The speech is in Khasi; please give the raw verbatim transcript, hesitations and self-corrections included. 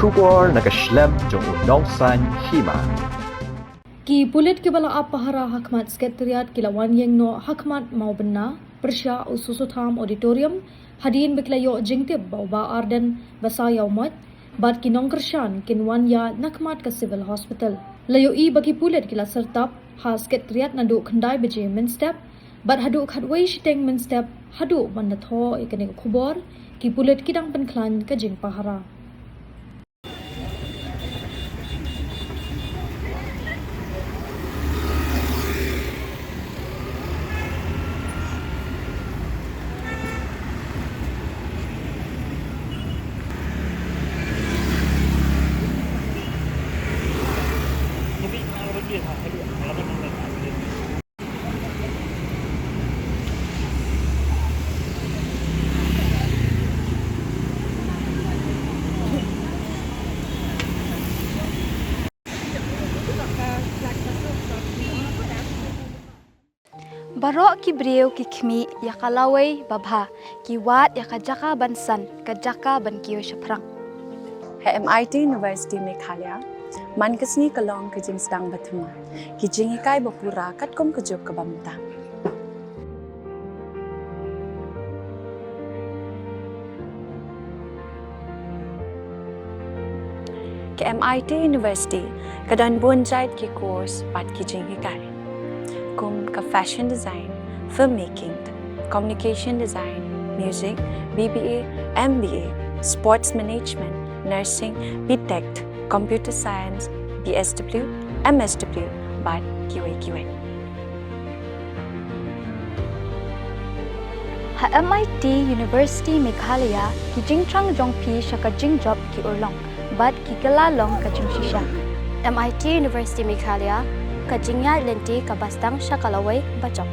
Khubor na ka shlem jong u Nongsaiñ Hima. Ki pulit kiba la ap pahara ha khmat Secretariat ki la wan ïeng noh ha khmat Mawbynna, pyrshah u Soso Tham Auditorium, hadien ba ki la ïoh jingtip ba u Bah Ardent ba saw ïa u moit bad ki nongkyrshan kin wan ïaid na khmat ka Civil Hospital. La ïohi ba ki pulit ki la syrtap ha Secretariat naduh khyndai baje mynstep bad haduh khatwei shiteng mynstep. Haduh ban da thoh ïa kane ka khubor, ki pulit ki dang pynkhlaiñ ka jingpahara. Baroh ki briew ki khmih ïa ka lawei ba bha, ki wad ïa ka jaka ban san, ka jaka ban kiew shaphrang. Ha M I T University Meghalaya, man ka sngi ka long ka jingsdang ba thymmai, ki jinghikai ba pura katkum ka juk kaba mynta. Ka M I T University ka don bun jait ki course bad ki jinghikai, kum ka fashion design, filmmaking, communication design, music, B B A, M B A, sports management, nursing, B Tech, computer science, B S W, M S W, bad kiwei kiwei. Ha M I T University Meghalaya, ki jingthrang jong phi sha ka jingjop ki urlong bad ki kylla long ka jingshisha. M I T University Meghalaya, ka jingïaid lynti kaba sdang sha ka lawei ba jop.